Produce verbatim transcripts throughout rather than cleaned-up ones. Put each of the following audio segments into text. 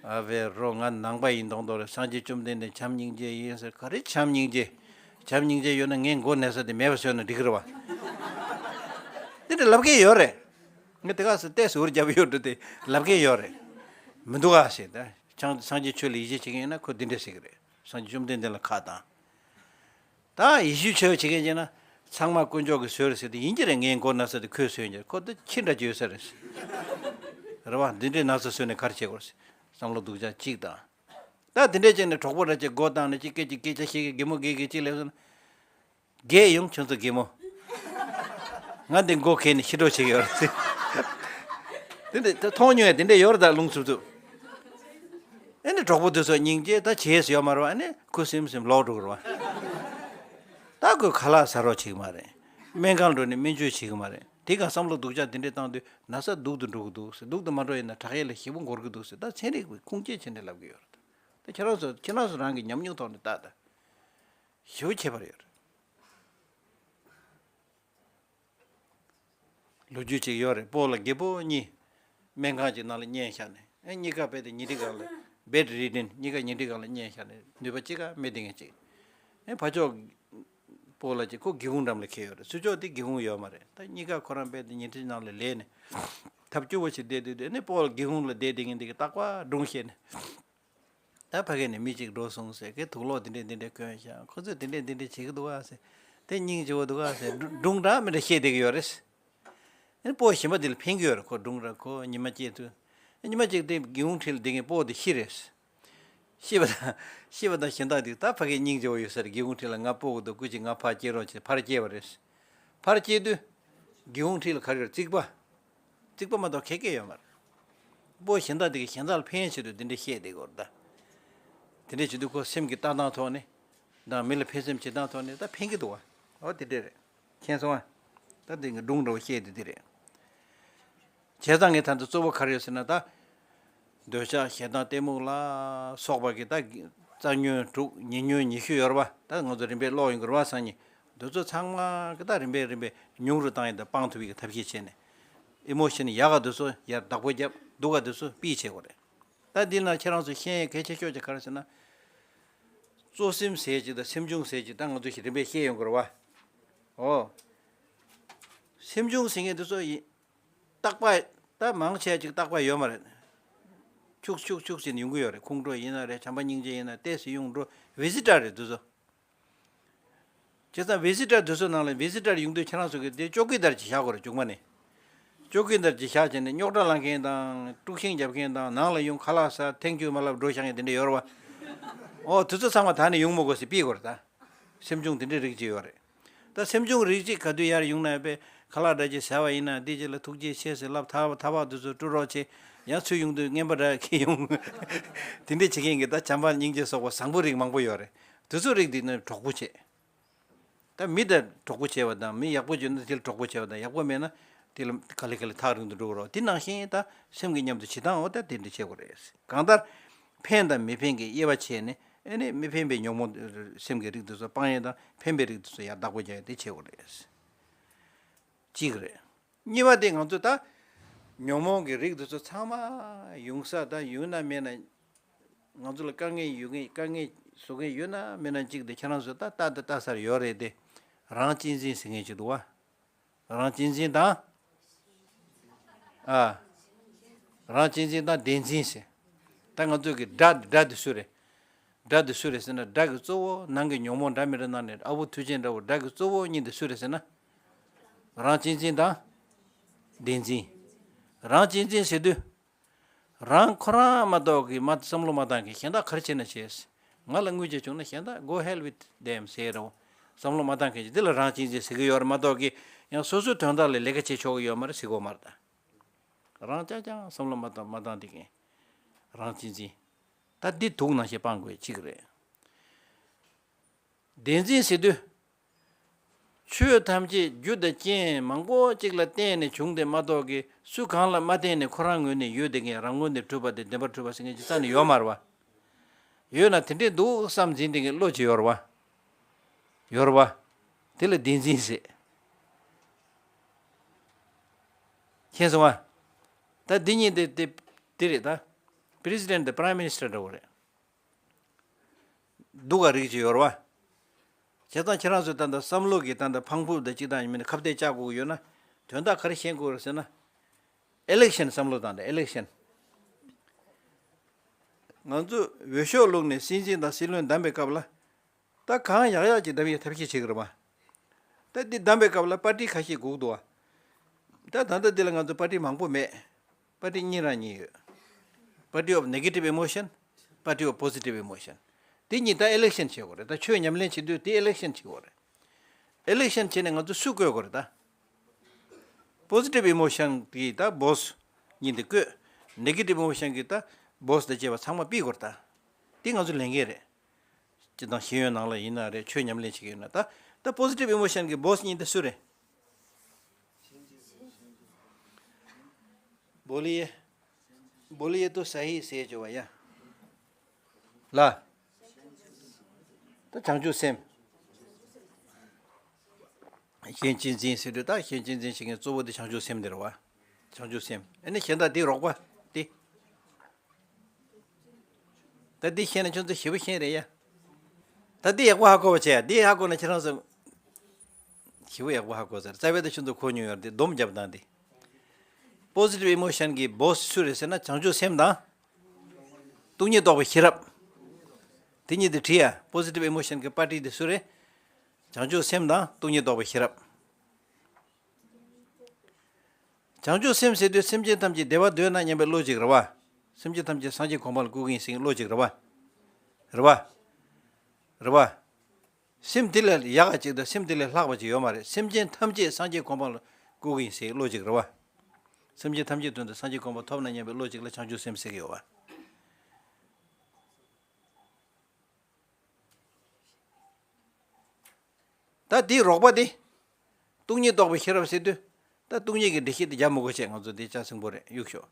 ཨ་བེ་རོ་ང་ནང་པ་ཡིན་མདོག་མདོག་རེད། སངས་རྒྱས་བཅོམ་ལྡན་འདས་བྱམས་སྙིང་རྗེ་ཡིན་ཟེར། ག་རེ་བྱམས་སྙིང་རྗེ། བྱམས་སྙིང་རྗེ་ཡོད་ན་ངའི་མགོ་ན་ས་དེ་མེད་པ་བཟོས་ན་འགྲིག་གི་རེད་བ། དེ་འདྲ་ལབ་མཁན་ཡོད་རེད། ངས་དེ་ག་སེ་ཏོག་ཙམ་འུར་རྒྱབ་ཡོད་འགྲོ་དེ་ལབ་མཁན་ཡོད་རེད། མི་འདུག་ཨ་ཟེར། ད་བྱང་སངས་རྒྱས་ཆོས་ལ་ཡིད་ཆེས་བྱེད་མཁན་ཡིན་ན་ཁོ་འདི་འདྲ་ཟེར་གི་རེད། སངས་རྒྱས་བཅོམ་ལྡན་འདས་ལ་ཁ་བཏང་། ད་ཡེ་ཤུའི་ཆོས་བྱེད་མཁན་ཡིན་ན་ཚང་མ་དཀོན་མཆོག་གིས་བཟོས་རེད་ཟེར་དེ་ཡིན་གྱི་རེད། ངའི་མགོ་ན་ས་དེ་ཁོས་བཟོས་ཡིན་གྱི་རེད། ཁོ་དེ་ཁྱི་འདྲ་ཅིག་ཡོད་ས་རེད། རེད་བ། འདི་འདྲའི་ན་ཚ་བཟོས་ནས་ག་རེ་བྱེད་དགོས་རེད། བསམ་བློ་སྡུག་ཅག་གཅིག་དང་། ད་དེ་འདྲས་བྱས་ནས་གྲོགས་པོ་འདྲ་ཅིག་སྒོ་བཏང་ནས་ཅིག་སྐད་ཅིག་སྐད་ཆ་བཤད་གི་གད་མོ་བགད་གི་ཅིག་ལབ་སོང་ན། བགད་ཡོང་ཁྱོད་ཚོ་གད་མོ། ང་འདི་མགོ་གས་ནས་ཤི་འགྲོ་བྱེད་ཀྱི་ཡོད་རེད་ཟེར། དེ་འདྲ་ད་མཐོང་མྱོང་ཡ་དེ་འདྲ་ཡོད་རེད། ད་ལུང་ཚུབ་ཚུབ། ཨ་ནི་གྲོགས་པོ་དེ་ཚོ་སྙིང་རྗེ་ད་བྱས་སུ་ཡོད་མ་རེད་བ། ཨ་ནི་ཁུ་སིམ་སིམ་ལོག་འགྲོ་གི་རེད་བ། ད་ཁོས་ཁ་ལག་ཟ་རོགས་བྱེད་ཀྱི་མ་རེད། སྨན་ཁང་འགྲོ་ནས་སྨན་བཅོས་བྱེད་ཀྱི་མ་རེད། དེ་ག་བསམ་བློ་སྡུག་ཅག་དེ་འདྲས་བཏང་དུས་ན་ཚ་སྡུག་ཏུ་འགྲོ་གི་འདུག་ཟེར། སྡུག་ཏུ་མ་འགྲོ་ཡིན་ན་དྲག་ཡས་ལ་ཞེ་པོ་འགོར་གི་འདུག་ཟེར། ད་ཚན་རིག་པའི་ཁུངས་སྐྱེལ་བྱས་ནས་ལབ་ཀྱི་ཡོད་རེད། ད་ཁྱེད་རང་ཚོ་ཁྱེད་རང་ཚོ་རང་གི་ཉམས་མྱོང་ཐོག་ནས་ལྟ་ད། ཞེ་པོ་ཁྱད་པར་ཡོད་རེད། ལོ་རྒྱུས་ཅིག་ཡོད་རེད། སྤོ་ལགས་རྒད་པོ་གཉིས་སྨན་ཁང་གཅིག་ནང་ལ་བསྙལ་བཞག་ནས། ཨེ་གཉིས་ཀ་རྦད་དེ་ཉལ་ཁྲི་སྒང་ལ། བེཌ་རི་ཌན། གཉིས་ཀ་ཉལ་ཁྲི་སྒང་ལ་བསྙལ་བཞག་ནས་ནུས་པ་གཅིག་ཀ་མེད་བསྡད་མཁན་གཅིག་ཨེ་ཕ་ཕྱོགས་སྤོ་ལགས་ཀྱིས་ཁོ་སྒེའུ་ཁུང་འགྲམ་ལ་འཁེལ་ཡོད་རེད། ཚུར་ཕྱོགས་དེ་སྒེའུ་ཁུང་ཡོད་མ་རེད། ད་གཉིས་ཀ་ཁོ་རང་རྦད་དེ་ཉལ་ཁྲི་ནང་ལ་ལས་ནས་ཐབས་སྐྱོ་བོ་ཞིག་བསྡད་དུས་དེ་ནས་སྤོ་ལགས་སྒེའུ་ཁུང་ལ་བསྡད་བསྡད་མཁན་དེ་གིས་རྟག་པར་སྒྲུང་བཤད་ནས། ད་ཕ་གི་ནས་མི་གཅིག་འགྲོ་སོང་ཟེར་གི། དུག་ལོག་འདི་འདྲས་འདི་འདྲས་གོན་ཤག་ཁོ་ཚོས་འདི་འདྲས་འདི་འདྲས་བྱེད་ཀྱི་འདུག་ཨ་ཟེར། དེ་སྙིང་རྗེ་བོ་འདུག་ཨ་ཟེར། སྒྲུང་སྒྲུང་འདྲ་མི་འདྲ་བཤད་བསྡད་ཀྱི་ཡོད་རེད། ཨ་ནི་སྤོ་གཞན་པ་འདི་ལ་ཕན་གྱི་ཡོད་རེད། ཁོ་སྒྲུང་འདྲ་ཁོ་ཉི་མ་སྐྱེས་དུས། ཉི་མ་གཅིག་དེ་སྒེའུ་ཁུང་འཁྲིས་ལ་བསྡད་མཁན་སྤོ་དེ་ཤི་རེད། ཤི་བ་དང་ཤི་བ་དང་གཞན་དག་དེ་ད་ཕ་གི་སྙིང་རྗེ་བོ་ཡོད་ས་རེད། སྒེའུ་ཁུང་འཁྲིས་ལ་ང་སྤོ་གི་འདུག་སྐུ་མཁྱེན་ང་ཕར་སྐྱེལ་རོགས་བྱེད། ཕར་སྐྱེལ་བ་རེད། ཕར་སྐྱེལ་དུས་སྒེའུ་ཁུང་འཁྲིས་ལ་ག་རེ་ཡོད་རེད། རྩིག་པ། རྩིག་པ་མ་གཏོགས་ག་གེ་ཡོད་མ་རེད། སྤོ་གཞན་དག་དེ་གིས་གཞན་དག་ལ་ཕན་ཆེད་དུ་དེ་འདྲ་བཤད་བསྡད་ཀྱི་ཡོད་རེད་ད། དེ་འདྲ་བྱེད་དུས་ཁོ་སེམས་ཀྱི་ལྟ་སྟངས་ཐོག་ནས་དང་མི་ལ་ཕན་སེམས་བྱེད་སྟངས་ཐོག་ནས་ད་ཕན་གྱི་འདུག་བ། འོ་དེ་འདྲ་རེད། མཁྱེན་སོང་ཨ། ད་དེ་གི་སྒྲུང་འདྲ་བོ་བཤད་དེ་དེ་རེད། བྱས་ཙང་ངས་ད་ལྟ་གཙོ་བོ་ག་རེ་ཡོད་ཟེར་ན་ད། འདོད་ཆགས་ཞེ་སྡང་གཏི་མུག་ལ་སོགས་པ་གི་ད་རྩ་ཉོན་དྲུག་ཉེ་ཉོན་ཉི་ཤུ་ཡོད་རེད་བ། ད་ང་ཚོ་རིམ་པས་ཀློག་ཡོང་གི་རེད་བ། སང་ཉིན་འདི་ཚོ་ཚང་མ་གི་ད་རིམ་པས་རིམ་པས་ཉུང་རུ་བཏང་ཡས་དང་སྤང་ཐུབ་ཡས་ཀྱི་ཐབས་ཤེས་བྱས་ནས། ཨི་མོ་ཤན་ཡག་ག་འདི་ཚོ་ཡར་བདག་པོ་རྒྱབ། སྡུག་ག་འདི་ཚོ་སྤིད་བྱེད་དགོས་རེད། ད་འདི་ན་ཁྱེད་རང་ཚོ་ཤེས་ཡས་གལ་ཆེ་ཤོས་ཅིག་ག་རེ་ཟེར་ན། གཙོ་སེམས་ཟེར་ཅིག་དང་སེམས་བྱུང་ཟེར་ཅིག་ད་ང་ཚོ་ཞིག་རིམ་པས་བཤད་ཡོང་གི་རེད་བ། ཨོ། སེམས་བྱུང་ཟེར་མཁན་འདི་ཚོ་ཡིན། རྟག་པ། ད་མང་ཆེ་ཅིག་རྟག་པ་ཡོད་མ་རེད། ཁྱུག་ཁྱུག་ཁྱུག་ཟེར་ནས་ཡོང་གི་ཡོད་རེད། ཁོང་ཁྲོ་ཡིན་ན་རེད། བྱམས་པ་སྙིང་རྗེ་ཡིན་ན་ཏོག་ཙམ་ཡོང་འགྲོ། བི་ཟི་ཊར་རེད་འདི་ཚོ། བྱས་ཙང་བི་ཟི་ཊར་འདི་ཚོ་ནང་ལ་བི་ཟི་ཊར་ཡོང་དུས་ཁྱེད་རང་ཚོ་གིས་དེ་ཅོ་ཀི་དར་ཅིག་བཞག་དགོས་རེད་མཇུག་མ་ནས། ཅོ་ཀི་དར་ཅིག་བཞག་བྱས་ནས་རྙོག་དྲ་ལངས་མཁན་དང་དཀྲུག་ཤིང་རྒྱབ་མཁན་དང་ནང་ལ་ཡོང་ཁ་ལག་ཟ་ཐེངས་གཅིག་མ་ལབ་འགྲོ་བཞག་མཁན་དེ་འདྲ་ཡོད་རེད་བ། ཨོ་དེ་ཚོ་ཚང་མ་ད་ནས་ཡོང་མི་དགོས་ཟེར་ཕུད་དགོས་རེད་ད། སེམས་བྱུང་དེ་འདྲའི་རིགས་ཅིག་ཡོད་རེད། ད་སེམས་བྱུང་རིགས་ཅིག་ག་དུས་ཡར་ཡོང་ན་ཡང་དཔེ་ཁ་ལག་འདྲ་ཅིག་ཟ་བ་ཡིན་ན་འདི་ཅིག་ལ་ཐུགས་རྗེ་ཆེ་ཟེར་ལབ། ཐ་ཐ་བག་དེ་ཚོ་བཀྲུ་རོགས་བྱེད། ཡང་ཚུར་ཡོང་དུས་རྔན་པ་འདྲ་འཁྱེར་ཡོང་། དེ་འདྲ་བྱེད་མཁན་གྱི་ད་བྱམས་པ་སྙིང་རྗེ་སོགས་པ་བཟང་པོ་རིགས་མང་པོ་ཡོད་རེད། དེ་ཚོ་རིགས་འདི་ནི་གྲོགས་པོ་བྱེད། ད་མི་དང་གྲོགས་པོ་བྱས་པ་དང་མི་ཡག་པོ་བྱུང་ན་དེ་ལ་གྲོགས་པོ་བྱས་པ་དང་ཡག་པོ་མེད་ན་དེ་ལ་ག་ལེ་ག་ལེ་ཐག་རིང་དུ་འགྲོ་གི་རེད། དེ་ནང་བཞིན་ད་སེམས་ཀྱི་མཉམ་དུ་བྱེད་སྟངས་འོ་ད་དེ་འདྲ་བྱེད་དགོས་རེད། གང་ལྟར་ཕན་དང་མི་ཕན་གྱི་དབྱེ་བ་ཕྱེ་ནས་ཨེ་ནས་མི་ཕན་པའི་ཉོན་མོངས་སེམས་ཀྱི་རིགས་དེ་ཚོ་སྤང་ཡས་དང་ཕན་པའི་རིགས་དེ་ཚོ་ཡར་བདག་པོ་རྒྱག་ཡས་དེ་བྱེད་དགོས་རེད། གཅིག་རེད། གཉིས་པ་དེ་ང་ཚོ་ད་ཉོན་མོངས་ཀྱི་རིགས་དེ་ཚོ་ཚང་མ་ཡོང་ས་ད་ཡོད་ན་མེད་ན། ང་ཚོ་ལ་དཀའ་ངལ་ཡོད་མཁན་དཀའ་ངལ་བཟོ་མཁན་ཡོད་ན་མེད་ན་གཅིག་དེ་ཁྱེད་རང་ཚོ་ད་ལྟ་ད་ལྟ་སར་ཡོད་རེད་དེ། རང་གཅེས་འཛིན་ཟེར་མཁན་ཅིག་འདུག་བ། རང་གཅེས་འཛིན་དང་། ཨ། རང་གཅེས་འཛིན་དང་བདེན་འཛིན་ཟེར། ད་ང་ཚོ་གི་དགྲ་དགྲ་དེ་སུ་རེད། དགྲ་དེ་སུ་རེད་ཟེར་ན་དགྲ་གི་གཙོ་བོ་ནང་གི་ཉོན་མོངས་འདྲ་མི་འདྲ་ནང་ནས་ཨ་བོ་མཐུ་ཆེན་འདྲ་བོ་དགྲ་གི་གཙོ་བོ་གཉིས་དེ་སུ་རེད་ཟེར་ན། རང་གཅེས་འཛིན་དང་བདེན་འཛིན། རང་གཅེས་འཛིན་ཟེར་དུས། རང་ཁོ་རང་མ་གཏོགས་ཀྱི་མ་བསམ་བློ་མ་བཏང་མཁན་གཞན་དག་ག་རེ་བྱས་ན་བྱས། ང་ལ་དངུལ་ཅིག་བྱུང་ན་གཞན་དག་go hell with them ཟེར་རོ། བསམ་བློ་མ་བཏང་མཁན་ཅིག་འདི་ལ་རང་གཅེས་འཛིན་ཟེར་གྱི་ཡོད་རེད་མ་གཏོགས་ཀྱི་ཡང་སོ་སོའི་དོན་དག་ལ་ལས་ཀ་བྱེད་ཆོག་གི་ཡོད་མ་རེད་ཟེར་གྱི་ཡོད་མ་རེད་ད། རང་ཅག་ཅང་བསམ་བློ་མ་བཏང་མ་བཏང་བསྡད་མཁན་རང་གཅེས་འཛིན། ད་འདི་དུག་ནང་བཞིན་སྤང་དགོས་གཅིག་རེད། བདེན་འཛིན་ཟེར་དུས། ཆོས་ཐམས་ཅད་རྒྱུ་དང་རྐྱེན་མང་པོ་གཅིག་ལ་བརྟེན་ནས་བྱུང་སྟེ་མ་གཏོགས་ཀྱི་སུ་གང་ལ་མ་བརྟེན་ནས་ཁོ་རང་ངོས་ནས་ཡོད་བསྡད་མཁན་རང་ངོས་ནས་གྲུབ་པ་དེ་བདེན་པར་གྲུབ་པ་ཟེར་མཁན་ཅིག་རྩ་ནས་ཡོད་མ་རེད་བ། ཡོད་ན་དེ་འདྲས་འདུག་བསམ་འཛིན་བསྡད་མཁན་བློ་ཅིག་ཡོད་རེད་བ། ཡོད་རེད་བ། དེ་ལ་བདེན་འཛིན་ཟེར། མཁྱེན་སོང་བ། ད་འདི་གཉིས་དེ་དེ་དེ་རེད་ད། President དང་Prime Minister འདྲ་བོ་རེད། སྡུག་ག་རིགས་ཅིག་ཡོད་རེད་བ། བྱས་ཙང་ཁྱེད་རང་ཚོས་ད་ལྟ་བསམ་བློ་གི་ད་ལྟ་ཕང་ཕུབ་དང་གཅིག་དང་ཡིན་མིན་ཁ་གཏད་བཅག་དགོས་ཀྱི་ཡོད་ན། དོན་དག་ག་རེ་ཤེས་དགོས་རེད་ཟེར་ན། election བསམ་བློ་བཏང་སྟེ་election། ང་ཚོ་འོས་ཤོག་བླུགས་ནས་སྲིད་འཛིན་དང་སྲིད་བློན་བདམས་པའི་སྐབས་ལ། ད་གང་ཡག་ཡག་ཅིག་བདམས་ཡས་ཐབས་ཤེས་བྱེད་ཀྱི་རེད་པ། ད་འདི་བདམས་པའི་སྐབས་ལ་པར་ཊི་ཁ་ཤས་སྒུག་འདུག་བ། ད་ད་ལྟ་འདི་ལ་ང་ཚོ་པར་ཊི་མང་པོ་མེད། པར་ཊི་གཉིས་རང་གཉིས་ཡོད། Party of negative emotion, party of positive emotion. དེ་གཉིས་ད་election བྱེད་དགོས་རེད། ད་ཆོས་ཉམས་ལེན་བྱེད་དུས་དེ་election བྱེད་དགོས་རེད། Election བྱས་ནས་ང་ཚོ་སུ་བསྐོ་དགོས་རེད་ད། Positive emotion གྱིས་ད་boss གཉིས་འདི་བསྐོས། Negative emotion གྱིས་ད་boss དང་བཅས་པ་ཚང་མ་ཕུད་དགོས་རེད་ད། དེ་ང་ཚོ་ལས་འགན་རེད། སྤྱི་བཏང་ཤེས་ཡོན་ནང་ལ་ཡིན་ན་རེད། ཆོས་ཉམས་ལེན་བྱེད་ཀྱི་ཡོད་ན་ད། ད་positive emotion གྱི་boss གཉིས་འདི་སུ་རེད། बोलिए। बोलिए तो सही से जो आया। ལ། ད་བྱང་ཆུབ་སེམས། གཞན་གཅེས་འཛིན་ཟེར་དུས་ད་གཞན་གཅེས་འཛིན་བྱེད་མཁན་གཙོ་བོ་དེ་བྱང་ཆུབ་སེམས་དེ་རེད་བ། བྱང་ཆུབ་སེམས། ཨ་ནི་གཞན་དག་དེ་རོགས་པ་དེ། ད་འདི་ཤེས་ན་ཁྱོད་ཚོ་ཞེ་པོ་ཤེས་རེད་ཡ། ད་འདི་ཡག་པོ་ཧ་གོ་བ་བྱས་ཡ། འདི་ཧ་གོ་ན་ཁྱེད་རང་ཚོ་ཞེ་པོ་ཡག་པོ་ཧ་གོ་ཚར། རྩ་བའི་ད་ཁྱོད་ཚོ་གོ་མྱོང་ཡོད་རེད། འདི་སྡོམ་རྒྱབ་སྟངས་འདི། Positive emotion གྱི་boss སུ་རེད་ཟེར་ན་བྱང་ཆུབ་སེམས་དང་སྟོང་ཉིད་རྟོགས་པའི་ཤེས་རབ། དེ་གཉིས་དེ་བྲིས་ཡ། Positive emotion གྱི་པར་ཊི་དེ་སུ་རེད། བྱང་ཆུབ་སེམས་དང་སྟོང་ཉིད་རྟོགས་པའི་ཤེས་རབ། བྱང་ཆུབ་སེམས་ཟེར་དུས་སེམས་ཅན་ཐམས་ཅད་བདེ་བ་འདོད་ན་སྙམ་པའི་བློ་ཅིག་རེད་བ། སེམས་ཅན་ཐམས་ཅད་སངས་རྒྱས་གོ་འཕང་ལ་བཀོད་ཀྱི་ཡིན་ཟེར་བའི་བློ་ཅིག་རེད་བ། རེད་བ། རེད་བ། སེམས་དེ་ལས་ཡག་ག་ཅིག་དང་སེམས་དེ་ལས་ལྷག་པ་ཅིག་ཡོད་མ་རེད། སེམས་ཅན་ཐམས་ཅད་སངས་རྒྱས་གོ་འཕང་ལ་བཀོད་ཀྱི་ཡིན་ཟེར་བའི་བློ་ཅིག་རེད་བ། སེམས་ཅན་ཐམས་ཅད་དོན་དུ་སངས་རྒྱས་གོ་འཕང་ཐོབ་ན་སྙམ་པའི་བློ་ཅིག་ལ་བྱང་ཆུབ་སེམས་ཟེར་གྱི་ཡོད་བ། ད་དེའི་རོགས་པ་དེ། སྟོང་ཉིད་རྟོགས་པའི་ཤེས་རབ་ཟེར་དུས། ད་སྟོང་ཉིད་ཀྱི་འགྲེལ་བཤད་དེ་རྒྱབ་མི་དགོས་བྱས། ང་ཚོ་དེ་ལྕགས་སྲིན་པོ་རེད། གཡུག་ཤོག་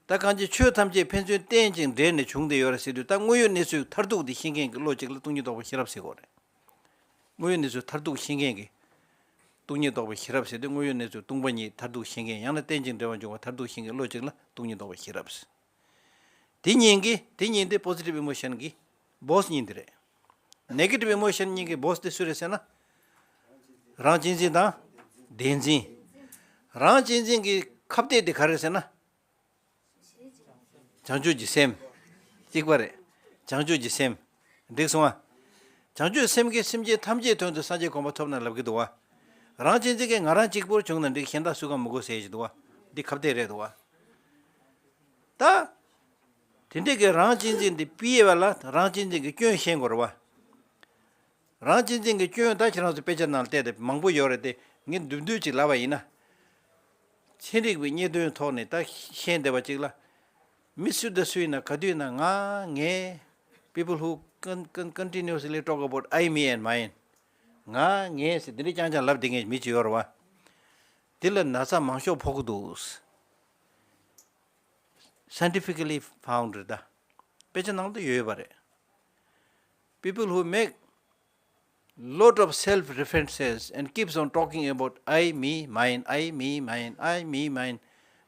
ད་གང་ཅི་ཆོས་ཐམས་ཅད་ཕན་ཚུན་རྟེན་ཅིང་འབྲེལ་ནས་བྱུང་སྟེ་ཡོད་རེད་ཟེར་དུས། ད་དངོས་ཡོད་གནས་ཚུལ་མཐར་ཐུག་དེ་ཤེས་མཁན་གྱི་བློ་གཅིག་ལ་སྟོང་ཉིད་རྟོགས་པའི་ཤེས་རབ་ཟེར་དགོས་རེད། དངོས་ཡོད་གནས་ཚུལ་མཐར་ཐུག་ཤེས་མཁན་གྱི། སྟོང་ཉིད་རྟོགས་པའི་ཤེས་རབ་ཟེར་དུས་དངོས་ཡོད་གནས་ཚུལ་སྟོང་པ་ཉིད་མཐར་ཐུག་ཤེས་མཁན། ཡང་ན་རྟེན་ཅིང་འབྲེལ་བར་འབྱུང་བ་མཐར་ཐུག་ཤེས་མཁན་བློ་གཅིག་ལ་སྟོང་ཉིད་རྟོགས་པའི་ཤེས་རབ་ཟེར། དེ་གཉིས་ཀྱི་དེ་གཉིས་དེ་positive emotion གྱི་boss གཉིས་དེ་རེད། Negative emotion གཉིས་ཀྱི་boss དེ་སུ་རེད་ཟེར་ན། རང་གཅེས་འཛིན་དང་བདེན་འཛིན། རང་གཅེས་འཛིན་གྱི་ཁ་གཏད་དེ་ག་རེ་ཟེར་ན། བྱང་ཆུབ་ཀྱི་སེམས། གཅིག་པ་རེད། བྱང་ཆུབ་ཀྱི་སེམས། འགྲིག་སོང་ང་། བྱང་ཆུབ་སེམས་ཀྱིས་སེམས་ཅན་ཐམས་ཅད་དོན་དུ་སངས་རྒྱས་གོ་འཕང་ཐོབ་ན་ལབ་ཀྱི་འདུག་བ། རང་གཅེས་འཛིན་གྱིས་ང་རང་གཅིག་པུར་བྱུང་ན་འགྲིག། གཞན་དག་སུ་གང་མི་དགོས་ཟེར་གྱི་འདུག་བ། འདི་ཁ་གཏད་རེད་འདུག་བ། ད། དེ་འདྲའི་གི་རང་གཅེས་འཛིན་འདི་ཕུད་ཡས་པ་ལ་རང་གཅེས་འཛིན་གྱི་སྐྱོན་ཤེས་དགོས་རེད་བ། རང་གཅེས་འཛིན་གྱི་སྐྱོན་ད་ཁྱེད་རང་ཚོ་དཔེ་ཆ་ནང་བལྟས་ཏེ་མང་པོ་ཡོད་རེད་དེ། ངས་མདོར་བསྡུས་ཅིག་ལབ་པ་ཡིན་ན། ཚན་རིག་པའི་རྙེད་དོན་ཐོག་ནས་ད་ཤེས་བསྡད་པ་ཅིག་ལ། མི་སུ་དང་སུ་ཡིན་ན་ག་དུས་ཡིན་ན་ང་ངས། People who con- con- continuously talk about I, me and mine. ང་ངས་ཟེར་འདི་འདྲ་རྐྱང་རྐྱང་ལབ་བསྡད་མཁན་མི་ཅིག་ཡོད་རེད་བ། དེ་ལ་ན་ཚ་མང་ཤོས་ཕོག་གི་འདུག Scientifically found རེད་ད། དཔེ་ཆ་ནང་དུ་ཡོད་པ་རེད། People who make lot of self references and keeps on talking about I, me, mine, I, me, mine, I, me, mine,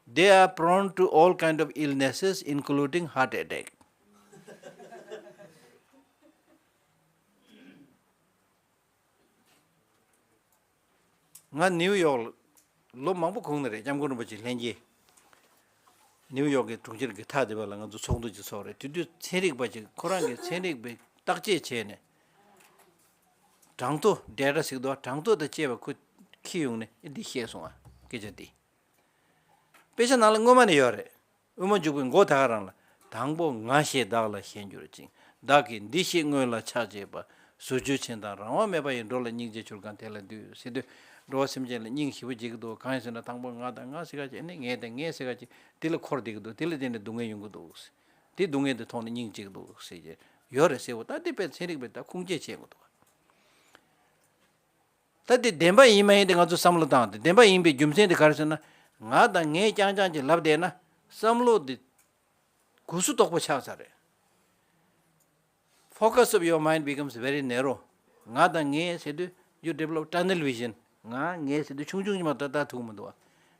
they are prone to all kind of illnesses, including heart attack. ང་ནིའུ་ཡོག་ལ་ལོ་མང་པོ་གོང་ནས་རེད། སྐྱབས་མགོན་རིན་པོ་ཆེ་ལྷན་རྒྱས། ནིའུ་ཡོག་གི་གྲོང་ཁྱེར་གྱི་མཐའ་དེ་བ་ལ་ང་ཚོ་ཚོགས་འདུ་ཅིག་ཚོགས་རེད། དེ་དུས་ཚན་རིག་པ་ཅིག་ཁོ་རང་གིས་ཚན་རིག་པའི་བརྟག་དཔྱད་བྱས་ནས། གྲངས་ཐོ་data ཟེར་གི་འདུག་གྲངས་ཐོ་དང་བཅས་པ་ཁོ་འཁྱེར་ཡོང་ནས་ཨེ་འདི་བཤད་སོང་ཨ། སྐད་ཆ་འདི། དཔེ་ཆ་ནང་ལ་སྔོན་མ་ནས་ཡོད་རེད། དབུ་མ་འཇུག་པའི་མགོ་ད་ག་རང་ལ། དང་པོ་ང་ཞེས་བདག་ལ་ཞེན་གྱུར་ཅིང་། བདག་གིས་འདི་ཞེས་སྔོན་ལ་ཆགས་བྱེད་པ། ཟོ་ཆུ་ཆེན་དང་རང་དབང་མེད་པ་ཡི། འགྲོ་ལ་སྙིང་རྗེ་གྱུར་གང་དེ་ལ་འདུད། ཟེར་དུས་འགྲོ་བ་སེམས་ཅན་ལ་སྙིང་ཞེ་པོ་རྗེ་གི་འདུག་གང་ཡིན་ཟེར་ན་དང་པོ་ང་དང་ང་ཟེར་ག་ཅིག་ཨ་ནི་ངས་དང་ངས་ཟེར་ག་ཅིག་དེ་ལ་འཁོར་བསྡད་ཀྱི་འདུག་དེ་ལ་བརྟེན་ནས་སྡུག་བསྔལ་ཡོང་གི་འདུག་དེ་སྡུག་བསྔལ་དེ་མཐོང་ནས་སྙིང་རྗེ་གི་འདུག་ཟེར་གྱི་ཡོད་རེད་ཟེར་བ། ད་དེ་དཔེ་ཚན་རིག་པས་ད་ཁུངས་སྐྱེལ་བྱེད་དགོས་འདུག་ད་དེ་བདེན་པ་ཡིན་མ་ཡིན་དེ་ང་ཚོ་བསམ་བློ་བཏང་སྟེ། བདེན་པ་ཡིན་པའི་རྒྱུ་མཚན་དེ་ག་རེ་ཟེར་ན། ང་དང་ངས་རྐྱང་རྐྱང་ཅིག་ལབ་བསྡད་ན་བསམ་བློ་དེ་གུ་སུ་དོག་པོ་ཆགས་ཚར་རེད། Focus of your mind becomes very narrow. ང་དང་ངས་ཟེར་དུས་you develop tunnel vision. ང་ངས་ཟེར་དུས་ཆུང་ཆུང་ཉི་མ་ལྟ་ལྟ་ཐུབ་མི་འདུག་བ།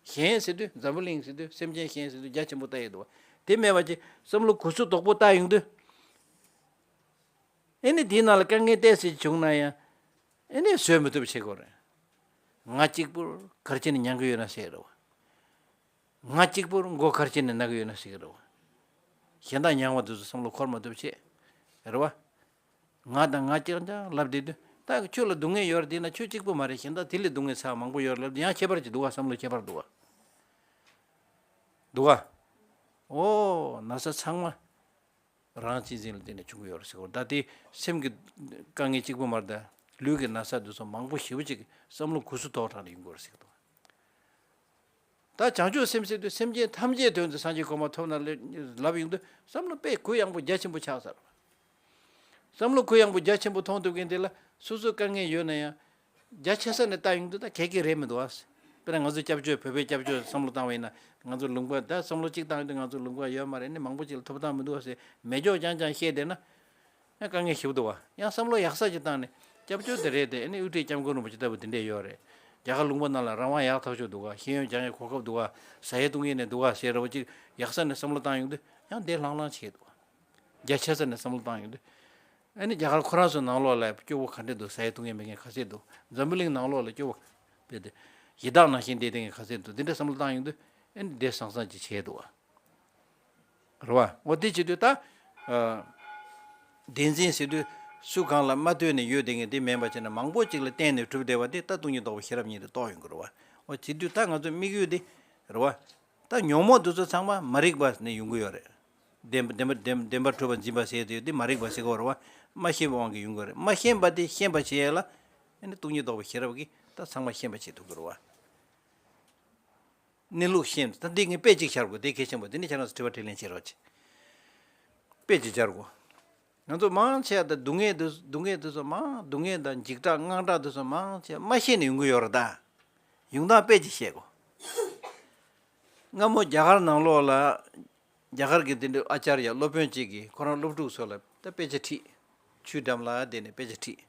གཞན་ཟེར་དུས་འཛམ་བུ་གླིང་ཟེར་དུས་སེམས་ཅན་གཞན་ཟེར་དུས་རྒྱ་ཆེན་པོ་ལྟ་ཡི་འདུག་བ། དེ་མེད་པ་ཅིག་བསམ་བློ་གུ་སུ་དོག་པོ་བཏང་ཡོང་དུས། ཨེ་ནི་དེའི་ནང་ལ་དཀའ་ངལ་ཏོག་ཙམ་བྱུང་ན་ཡང་། ཨེ་ནི་བཟོད་མི་ཐུབ་བྱེད་དགོས་རེད། ང་གཅིག་པུར་ག་རེ་བྱས་ནས་མྱང་གི་ཡོད་ན་ཟེར་རེད་བ། ང་གཅིག་པུར་མགོ་ག་རེ་བྱས་ནས་ན་གི་ཡོད་ན་ཟེར་གི་རེད་བ། གཞན་དག་མྱང་བ་དེ་ཚོ་བསམ་བློ་འཁོར་མ་ཐུབ་བྱེད། རེད་བ། ང་དང་ང་རྐྱང་རྐྱང་ལབ་བསྡད་དུས། ད་ཁྱོད་ལ་སྡུག་བསྔལ་ཡོད་རེད་དེ་ན་ཁྱོད་གཅིག་པུ་མ་རེད། གཞན་དག་དེ་ལས་སྡུག་བསྔལ་ཚ་བ་མང་པོ་ཡོད་རེད་ལབ་དུས་ཡང་ཁྱད་པར་ཅིག་འདུག་བ། བསམ་བློ་ཁྱད་པར་འདུག་བ། འདུག་བ། ཨོ་ན་ཚ་ཚང་མ་རང་གཅེས་འཛིན་ལ་བརྟེན་ནས་བྱུང་གི་ཡོད་རེད་ཟེར་གོ། ད་དེ་སེམས་ཀྱི་དཀའ་ངལ་གཅིག་པུ་མ་རེད། ད་ལུས་ཀྱི་ན་ཚ་དེ་ཚོ་མང་པོ་ཞེ་པོ་ཅིག་བསམ་བློ་གུ་སུ་དོག་དྲགས་ནས་ཡོང་གི་ཡོད་རེད་ཟེར་གི་འདུག་བ། ད་བྱང་ཆུབ་སེམས་ཟེར་དུས་སེམས་ཅན་ཐམས་ཅད་དོན་དུ་སངས་རྒྱས་གོ་འཕང་ཐོབ་ན་ལབ་ཡོང་དུས་བསམ་བློ་དཔེ་གུ་ཡངས་པོ་རྒྱ་ཆེན་པོ་ཆགས་ཚར། བསམ་བློ་གུ་ཡངས་པོ་རྒྱ་ཆེན་པོ་མཐོང་ཐུབ་མཁན་དེ་ལ་སོ་སོའི་དཀའ་ངལ་ཡོད་ན་ཡང་རྒྱ་ཆེ་ས་ནས་ལྟ་ཡོང་དུས་ད་གལ་གལ་རེད་མི་འདུག་ཨ། དཔེར་ན་ང་ཚོ་སྐྱབས་བཅོལ་བོད་པའི་སྐྱབས་བཅོལ་བསམ་བློ་བཏང་བ་ཡིན་ན་ང་ཚོ་ལུང་པ་ད་བསམ་བློ་གཅིག་བཏང་ཡོང་དུས་ང་ཚོ་ལུང་པ་ཡོད་མ་རེད། ཨ་ནི་མང་པོ་ཅིག་ལ་ཐོབ་ཐང་མི་འདུག་ཨ་ཟེར་མེད་ཕྱོགས་རྐྱང་རྐྱང་བཤད་བསྡད་ན། ཡང་དཀའ་ངལ་ཞིག་འདུག་བ། ཡང་བསམ་བློ་ཡག་ས་ཅིག་བཏང་ནས་སྐྱབས་བཅོལ་དེ་རེད་དེ། ཨ་ནི་དབུ་ཁྲིད་སྐྱབས་མགོན་རིན་པོ་ཆེ་ལྟ་བུ་དེ་འདྲས་ཡོད་རེད། རྒྱ་གར་ལུང་པ་ནང་ལ་རང་དབང་ཡག་ཐག་ཆོད་འདུག་ག་ཤེས་ཡོན་སྦྱང་ཡའི་གོ་སྐབས་འདུག་ག་ཟ་ཡས་བཏུང་ཡས་ནས་འདུག་ག་ཟེར་ར་བ་ཅིག་ཡག་ས་ནས་བསམ་བློ་བཏང་ཡོང་དུས་ཡང་བདེ་ལྷང་ལྷང་བྱས་འདུག་ག་རྒྱ་ཆེ་ས་ནས་བསམ་བློ་བཏང་ཡོང་དུས། ཨ་ནི་རྒྱ་གར་ཁོ་རང་ཚོ་ནང་ལོགས་ལ་སྐྱོ་བོ་ག་འདྲས་འདུག་ཟ་ཡས་བཏུང་ཡས་མེད་མཁན་ག་ཚད་འདུག་འཛམ་བུ་གླིང་ནང་ལོགས་ལ་སྐྱོ་བོ་དཔེ་དེ་ཡི་དྭགས་ནང་བཞིན་བསྡད་མཁན་ག་ཚད་འདུག་འདི་འདྲ་བསམ་བློ་བཏང་ཡོང་དུས་ཨ་ནི་བདེ་སང་སང་ཅིག་བྱས་འདུག་ག་རེད་བ། འོ་དེ་བྱེད་དུས་ད། ཨ། བདེན་འཛིན་ཟེར་དུས་སུ་གང་ལ་མ་ལྟོས་ནས་ཡོད་བསྡད་མཁན་དེ་མིན་པ་བྱས་ན་མང་པོ་ཅིག་ལ་བརྟེན་ནས་གྲུབ་བསྡད་པ་དེ་ད་སྟོང་ཉིད་རྟོགས་པའི་ཤེས་རབ་ཉིད་དུ་རྟོགས་ཡོང་གི་རེད་བ། འོ་བྱེད་དུས་ད་ང་ཚོ་དམིགས་ཡུལ་དེ་རེད་བ། ད་ཉོན་མོངས་དེ་ཚོ་ཚང་མ་མ་རིག་པ་ནས་ཡོང་གི་ཡོད་རེད། བདེན་པ་བདེན་པ་བདེན་བདེན་པར་གྲུབ་པར་འཛིན་པ་ཟེར་དུས་དེ་མ་རིག་པ་ཟེར་གི་ཡོད་རེད་བ། མ་ཤེས་པའི་དབང་གིས་ཡོང་གི་ཡོད་རེད། མ་ཤེས་པ་དེ་ཤེས་པ་བྱེད་ཡས་ལ་ཨ་ནི་སྟོང་ཉིད་རྟོགས་པའི་ཤེས་རབ་ཀྱིས་ད་ཚང་མ་ཤེས་པ་བྱེད་ཐུབ་ཀྱི་རེད་བ། གནས་ལུགས་ཤེས་ད་འདི་ངས་དཔེ་གཅིག་བཞག་དགོས་དེ་གལ་ཆེན་པོ། དེ་ནས་ཁྱེད་རང་ཚོ་དྲི་བ་དྲིས་ལན་བྱེད་རོགས་གྱིས། དཔེ་གཅིག་སྦྱར་དགོས། ང་ཚོ་མང་ཆེ་བ་ད་སྡུག་བསྔལ་དུ་སྡུག་བསྔལ་དུ་སོང་མང་སྡུག་བསྔལ་དང་འཇིགས་སྐྲག་དངངས་སྐྲག་དུ་སོང་མང་ཆེ་བ་མ་ཤེས་ནས་ཡོང་གི་ཡོད་རེད་ད། ཡོང་སྟངས་དཔེ་གཅིག་བཤད་དགོས། སྔ་མོ་རྒྱ་གར་ནང་ལོགས་ལ། རྒྱ་གར་གྱི་དེ་འདྲའི་ཨ་ཅར་ཡ་སློབ་དཔོན་གཅིག་གིས་ཁོ་རང་སློབ་ཕྲུག་ཚོ་ལ་ད་དཔེ་ཆ་ཁྲིད། ཆུའི་འགྲམ་ལ་བསྡད་ནས་དཔེ་ཆ་ཁྲིད།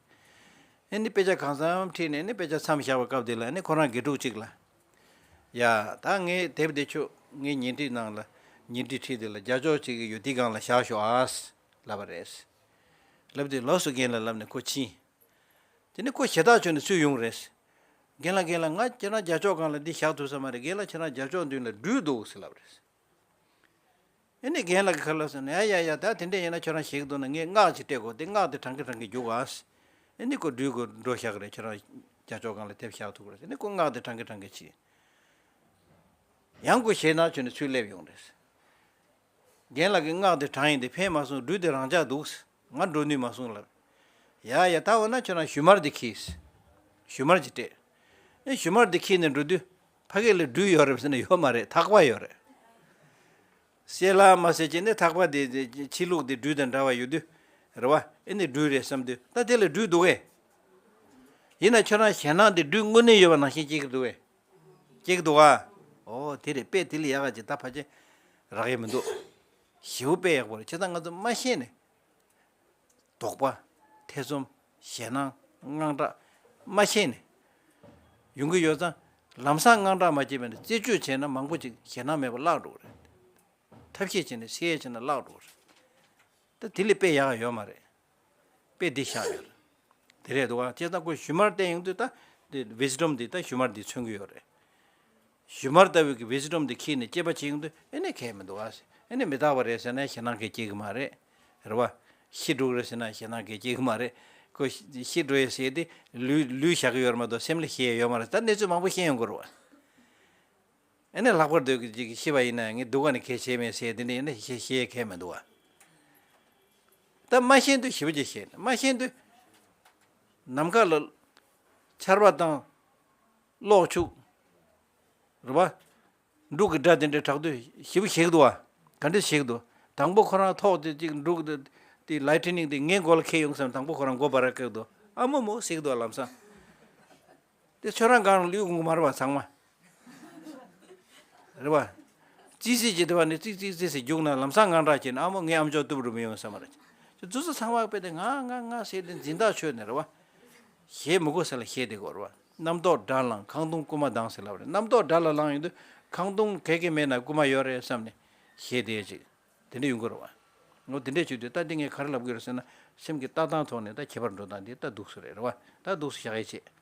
ཨེ་ནི་དཔེ་ཆ་གང་འཚམ་ཁྲིད་ནས་ཨེ་ནི་དཔེ་ཆ་མཚམས་བཞག་པའི་སྐབས་དེ་ལ་ཨེ་ནི་ཁོ་རང་དགེ་ཕྲུག་གཅིག་ལ། ཡ། ད་ངའི་དེབ་དེ་ཁྱོད་ངའི་ཉལ་ཁྲིའི་ནང་ལ་ཉལ་ཁྲི་ཁྲིད་དེ་ལ་རྒྱ་ཅོག་གཅིག་གི་ཡོད་དེའི་སྒང་ལ་བཞག་ཤོག་ཨ། ལབ་པ་རེད། ལབ་དེ་ལོགས་སུ་རྒན་ལ་ལབ་ནས་ཁོ་ཕྱིན། དེ་ནི་ཁོ་ཞེ་ཐག་ཆོད་ནས་ཚུར་ཡོང་རེད། རྒན་ལགས་རྒན་ལགས་ང་ཁྱེད་རང་རྒྱ་ཅོག་སྒང་ལ་འདི་བཞག་ཐུབ་ས་མ་རེད། རྒན་ལགས་ཁྱེད་རང་རྒྱ་ཅོག་མདུན་ལ་སྦྲུལ་འདུག་ཟེར་ལབ་རེད། ཨེ་ནི་རྒན་ལགས་ཀྱིས་ཁ་ལག་ཟེར་ནས་ཡ་ཡ་ཡ་ད་དེ་འདྲ་ཡིན་ན་ཁྱོད་རང་ཞེད་འདུག་ན་ངས་སྔགས་ཅིག་སྤྲད་དགོས། དེ་སྔགས་དེ་བགྲང་གིན་བགྲང་གིན་རྒྱུགས་ཨ། ཨེ་ནི་ཁོ་སྦྲུལ་ཁོ་འགྲོ་བཞག་གི་རེད། ཁྱོད་རང་རྒྱ་ཅོག་སྒང་ལ་དེབ་བཞག་ཐུབ་ཀྱི་རེད་ཟེར་ནས་ཁོ་སྔགས་དེ་བགྲང་གིན་བགྲང་གིན་ཕྱིན། ཡང་ཁོ་ཞེད་སྣང་བྱུང་ནས་ཚུར་སླེབས་ཡོང་རེད། རྒན་ལགས་ཀྱིས་སྔགས་དེ་བགྲང་ཡིན་དེ་ཕན་མ་སོང་། སྦྲུལ་དེ་རང་འཇགས་འདུག་ང་འགྲོ་ནུས་མ་སོང་ལབ། ཡ་ཡ་ད་འོ་ན་ཁྱོད་རང་ཞུན་མར་དེ་ཁྱེར། ཞུན་མར་ཅིག་སྤྲད། ཨེ་ཞུན་མར་དེ་ཁྱེར་ནས་འགྲོ་དུས་ཕ་གི་ལ་སྦྲུལ་ཡོད་རེད་ཟེར་ན་ཡོད་མ་རེད། ཐག་པ་ཡོད་རེད། གསལ་ལ་མ་གསལ་བྱས་ནས་ཐག་པ་དེ་དེ་ཕྱི་ལུགས་དེ་སྦྲུལ་དང་འདྲ་བ་ཡོད་དུས་རེད་བ། ཨེ་ནི་སྦྲུལ་རེད་བསམ་དུས་ད་དེ་ལ་སྦྲུལ་འདུག་གས། ཡིན་ན་ཁྱོད་རང་ཞེད་སྣང་དེ་སྦྲུལ་དངོས་གནས་ཡོད་པ་ནང་བཞིན་སྐྱེ་གི་འདུག་གས། སྐྱེ་གི་འདུག་ག་ཨོ་དེ་རེད། དཔེ་དེ་ལས་ཡག་ག་ཅིག་ད་ཕལ་ཆེར་རག་གི་མི་འདུག་ཞེ་པོ་དཔེ་ཡག་པོ་རེད། བྱས་ཙང་ང་ཚོ་མ་ཤེས་ནས། དོགས་པ། ཐེ་ཚོམ། ཞེད་སྣང་། དངངས་སྐྲག་མ་ཤེས་ནས་ཡོང་གི་ཡོད་ཙང་། ལམ་སང་དངངས་སྐྲག་མ་སྐྱེས་པ་ནས་རྩད་གཅོད་བྱས་ན་མང་པོ་ཅིག་ཞེད་སྣང་མེད་པ་བརླག་འགྲོ་གི་རེད། ཐབས་ཤེས་བྱས་ནས་སེལ་ཡས་བྱས་ན་བརླག་འགྲོ་གི་རེད། ད་དེ་ལས་དཔེ་ཡག་ག་ཡོད་མ་རེད། དཔེ་འདི་བཞག་ཡོད་རེད། དེ་རེད་འདུག་ག་བྱས་ཙང་ཁོས་ཞུན་མར་བསྟན་ཡོང་དུས་ད་དེ་ཝི་སི་ཌམ་འདི་ད་ཞུན་མར་འདིས་མཚོན་གྱི་ཡོད་རེད། ཞུན་མར་ལྟ་བུའི་གི་ཝི་སི་ཌམ་འདི་འཁྱེར་ནས་དཔྱད་པ་བྱེད་ཡོང་དུས་ཨེ་ནས་གལ་མི་འདུག་ག་ཨེ་ནས་མི་རྟག་པ་རེད་ཟེར་ན་ཞེད་སྣང་གལ་སྐྱེ་གི་མ་རེད། རེད་བ། ཤི་འགྲོ་གི་རེད་ཟེར་ན་ཞེད་སྣང་གལ་སྐྱེ་གི་མ་རེད། ཁོ་ཤི་འགྲོ་ཡས་ཟེར་དེ་ལུས་ལུས་བཞག་གི་ཡོད་རེད་མ་གཏོགས་སེམས་ལ་ཤི་ཡས་ཡོད་མ་རེད། ད་གནས་ཚུལ་མང་པོ་ཤེས་ཡོང་གི་རེད་བ། ཨེ་ནས་ལྷག་པར་དུ་ཅིག་ཤི་བ་ཡིན་ན་ངས་སྡུག་ག་ནས་གལ་ཆེ་མེད་ཟེར་དེ་འདྲ་ཡིན་ན་ཤེས་ཤེས་གལ་མི་འདུག་བ། ད་མ་ཤེས་དུས་ཞེ་པོ་ཅིག་ཤེས་མ་ཤེས་དུས། ནམ་མཁའ་ལ་ཆར་པ་དང་གློག་འཁྱུག་རེད་བ། འབྲུག་གི་སྒྲ་དེ་འདྲ་གྲགས་དུས་ཞེ་པོ་ཞེད་ཀྱི་འདུག་བ། ག་འདྲ་ཞེད་ཀྱི་འདུག་དང་པོ་ཁོ་རང་ཐོག་དེ་ཅིག་འབྲུག་དེ་དེ་ལའི་ཊི་ནིང་དེ་ངའི་མགོ་ལ་འཁེལ་ཡོང་བསམ། དང་པོ་ཁོ་རང་མགོ་འབར་ར་སྐྱེ་གི་འདུག་ཨ་མོ་མོ་ཟེར་གྱི་འདུག་ལམ་སང་། དེ་ཁྱོད་རང་གང་ལུས་གོང་གི་མ་རེད་བ་ཚང་མ། རེད་བ། ཙི་ཙི་ཅིག་དེ་བ་ནི་ཙིག་ཙིག་ཙིག་ཟེར་རྒྱུག་ན་ལམ་སང་དངངས་སྐྲག་སྐྱེས་ན་ཨ་མོ་ངའི་ཨམ་ཅོག་གཏུབ་རུ་མི་ཡོང་བསམ་པ་རེད། ཁྱོད་ཚོ་ཚང་མ་དཔེ་དེ་ང་ང་ང་ཟེར་དེ་འཛིན་ཐག་ཆོད་ནས་རེད་བ། ཞེད་མི་དགོས་ས་ལ་ཞེད་བསྡད་དགོས་རེད་བ། རྣམ་རྟོག་དགྲར་ལངས་ཁང་སྟོང་རྐུན་མ་ལྡང་ཟེར་ལབ་རེད། རྣམ་རྟོག་དགྲ་ལ་ལངས་ཡོང་དུས་ཁང་སྟོང་ག་གེ་མེད་ན་རྐུན་མ་ཡོད་རེད་བསམ་ནས་ཞེད་བསྡད་ཅིག་དེ་འདྲ་ཡོང་གི་རེད་བ། འོ་དེ་འདྲ་བྱེད་དུས་ད་འདི་ངས་ག་རེ་ལབ་དགོས་རེད་ཟེར་ན། སེམས་ཀྱི་ལྟ་སྟངས་ཐོག་ནས་ད་ཁྱད་པར་འགྲོ་སྟངས་འདི་ད་འདུག་སེ་རེད་རེད་བ། ད་འདུག་སེ་བཞག་ཡས་བྱེད།